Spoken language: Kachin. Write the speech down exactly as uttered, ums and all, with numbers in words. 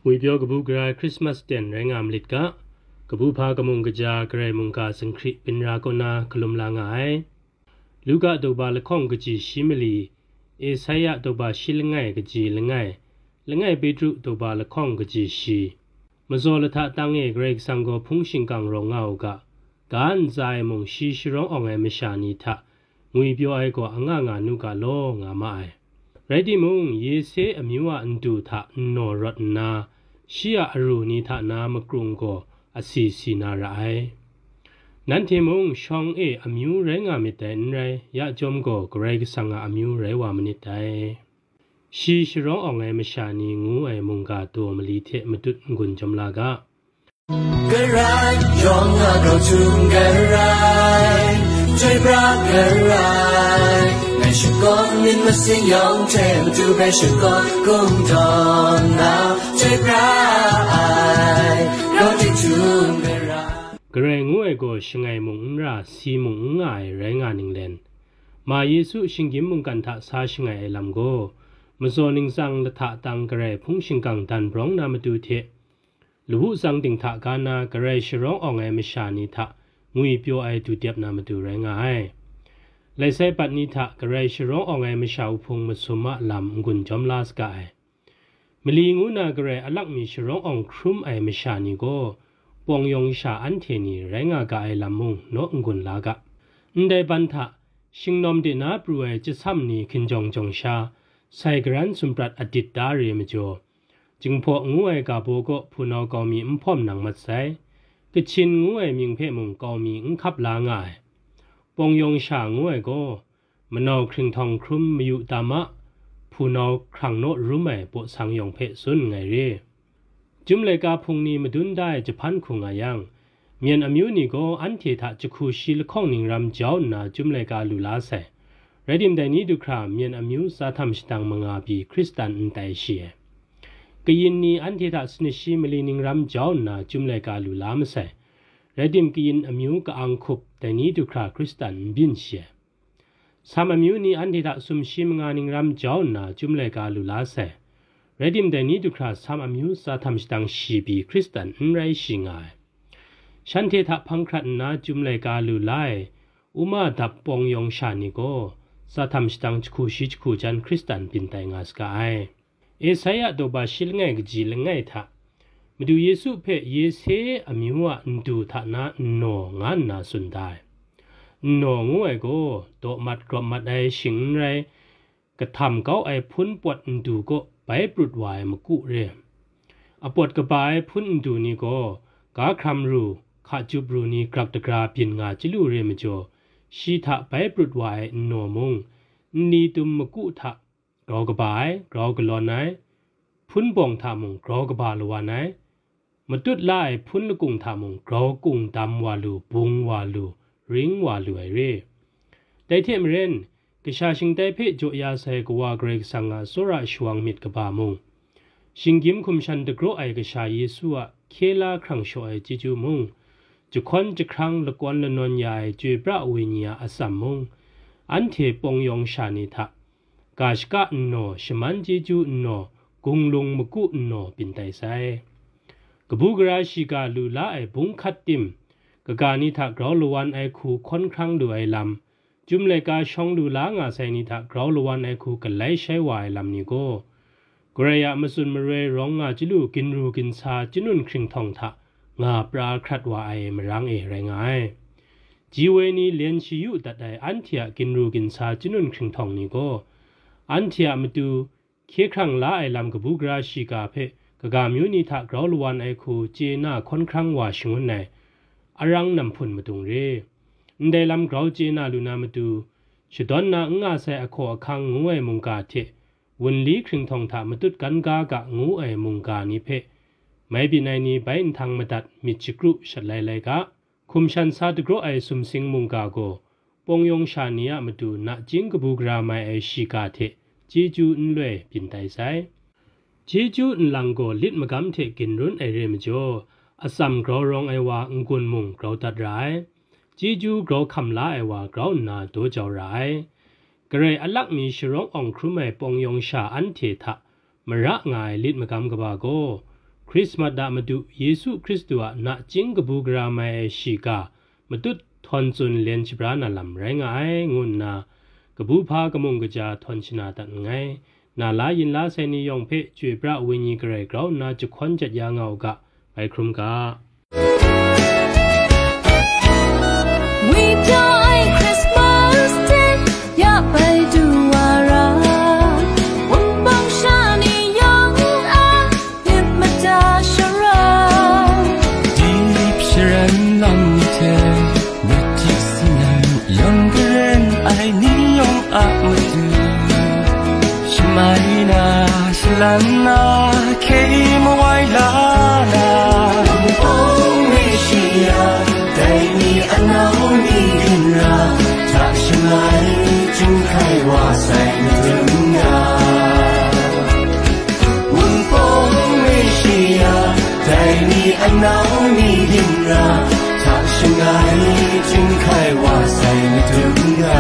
Ngwipyaw kabu gara Christmas ten rai nga malit ga, kabu hpa kamung kaja Karai mungga zinghkri binra kaw na hkalum la nga ai. Luka daw ba lahkawng kaji shi mali, Esaia daw ba shi langai kaji langai, langai Petru daw ba lahkawng kaji shi. Mazaw lahta tang e Karai Kasang gaw hpung shingkang rawng nga u ga, ga ntsa e mung shi sharawng awng ai masha ni hta ngwipyaw ai gaw anga nga nu ga law, nga ma ai. Rai timung, Yese amyu a ndu hta nnaw rawt nna, shi a aru ni hta na makrung gaw asi si na ra ai. Nanhte mung shawng e amyu rai nga myit dai n rai, ya chyawm gaw Karai Kasang a amyu rai wa manit dai. Shi sharawng awng ai masha ni ngu ai mungga daw mali hte matut n-gun jawm la ga. Karai yawng a grau htum karai, chyoi pra karai, ngai shakawn myit masing yawng hte matu hpe shakawn kungdawn na, chyoi pra ai, grau htum karai. Karai ngu ai gaw shangai mung n ra, si mung n nga ai rai nga ninglen, ma Yesu shinggyim mungkan hta sa shangai ai lam gaw, mazaw ningsang lahta tang Karai hpung shingkang dan brawng na matu hte, lawu tsang dinghta ga na Karai sharawng awng ai masha ni hta ngwipyaw ai du dep na matu rai nga ai. Laisai bat ni hta Karai sharawng awng ai masha uhpung masum a lam n-gun jawm la saga ai. Mali ngu na Karai alak mi sharawng awng hkrum ai masha ni gaw, pawng yawng sha anhte ni rai nga ga ai lam mung naw n-gun la ga. Ndai ban hta, shingnawm de na pru ai chyasam ni hkinjawng jawng sha, sai garan sumprat adit da re majaw, Jinghpaw ngu ai ga baw kaw hpunau kau mi n hpawm nang mat sai, Kachin ngu ai mying hpe mung kau mi n hkap la nga ai. Pawng yawng sha ngu ai gaw, manau hkringhtawng hkrum mayu tam a, hpunau hkrang naw rum ai baw sang yawng hpe tsun nngai re. Chyum laika hpung ni madun da ai jahpan hku nga yang, Myen amyu ni gaw anhte hta jahku shi lahkawng ning ram jau nna Chyum laika lu la sai. Rai tim dai ni du hkra Myen amyu tsa htam shadang manga pyi Hkristan n tai shi ai. Kayin ni anhte hta sanashi mali ning ram jau nna Chyum laika lu la masai. Rai tim kayin amyu ka-ang hkup dai ni du hkra Hkristan n byin shi ai. Sam amyu ni anhte hta sumshi manga ning ram jau nna Chyum laika lu la sai. Rai tim dai ni du hkra Sam amyu tsa htam shadang shi pyi Hkristan n rai shi nga ai. Shanhte hta hpang hkrat nna Chyum laika lu la ai, uma dap pawng yawng sha ni gaw, tsa htam shadang jahku shi jahku jan Hkristan byin tai nga saga ai. Esaia daw ba shi langai kaji langai hta, Madu Yesu hpe Yese amyu a ndu hta na nnaw nga nna tsun da ai. Nnaw ngu ai gaw, daw mat grawp mat ai shing n rai, kahtam kau ai hpun pawt ndu kaw bai prut wa ai maku re. Apawt kaba ai hpun ndu ni gaw, ga hkram ru, hka jup ru ni grak dagra byin nga chyalu re majaw, shi hta bai prut wa ai nnaw mung, nli tum maku hta grau kaba ai, grau galawn ai, hpun bawng hta mung grau kaba lawan ai, matut la ai hpun lakung hta mung grau kung dam wa lu, bung wa lu, ring wa lu ai re. Dai hte maren, kasha shingtai hpe jaw ya sai Kawa Karai Kasang a tsawra shawang myit kaba mung, shinggyim hkum shan dagraw ai Kasha Yesu a hkye la hkrang shaw ai chyeju mung, jahkawn jahkrang lakawn lanawn ya ai Chyoi pra Wenyi a atsam mung, anhte pawng yawng sha ni hta, ga shaka nnaw, shaman chyeju nnaw, gunglung maku nnaw byin tai sai. Kabu gara shiga lu la ai bung hkat tim, kaga ni hta grau lawan ai hku hkawn hkrang lu ai lam, Chyum laika shawng lu la nga sai ni hta grau lawan ai hku galai shai wa ai lam ni gaw, Karai a matsun maroi rawng nga chyalu ginru ginsa chanun hkringhtawng hta nga pra hkrat wa ai marang e rai nga ai. Ji woi ni lyen shayu dat ai anhte a ginru ginsa chanun hkringhtawng ni gaw, anhte a matu hkye hkrang la ai lam kabu gara shiga hpe kaga myu ni hta grau lawan ai hku chye na hkawn hkrang wa shangun ai, arang namhpun madung re. Ndai lam grau chye na lu na matu, shadawn na n nga sai ahkaw ahkang ngu ai mungga hte, wunli hkringhtawng hta matut gan ga ga ngu ai mungga ni hpe, mai byin ai ni bai nhtang madat myit shakru shat lai lai ga, hkum shan sa dagraw ai sumsing mungga gaw, pawng yawng sha ni a matu nachying kabu gara mai ai shiga hte chyeju n loi byin tai sai. Chyeju nlang gaw lit magam hte ginrun ai re majaw, atsam grau rawng ai wa n-gun mung grau dat ra ai. Chyeju grau hkam la ai wa grau nna daw jau ra ai. Karai alak mi sharawng awng hkrum ai pawng yawng sha anhte hta mara nga ai lit magam kaba gaw, Hkrismat a Madu Yesu Hkristu a nachying kabu gara mai ai shiga matut htawn tsun len shabra na lam rai nga ai, ngu nna kabu hpa kamung kaja htawn shana dat nngai. Na la yin la sai ni yawng hpe chyoi pra ai wenyi garai grau nna jahkawn jat ya nga u ga, bai hkrum ga. We joy Christmas Day, ya bai du wa ra. Wunpawng sha ni yawng a, myit mada sara. Dip sharan lam hte, myit dip singlen, yawng karen ai ni yawng a matu. Shamai na, shalan na, hkye mawai la na, Wunpawng Messia, dai ni a nau ni ginra, hta shangai, chyum hkai wa sai madun nga. Wunpawng Messia, dai ni a nau ni ginra, hta shangai, chyum hkai wa sai madun nga.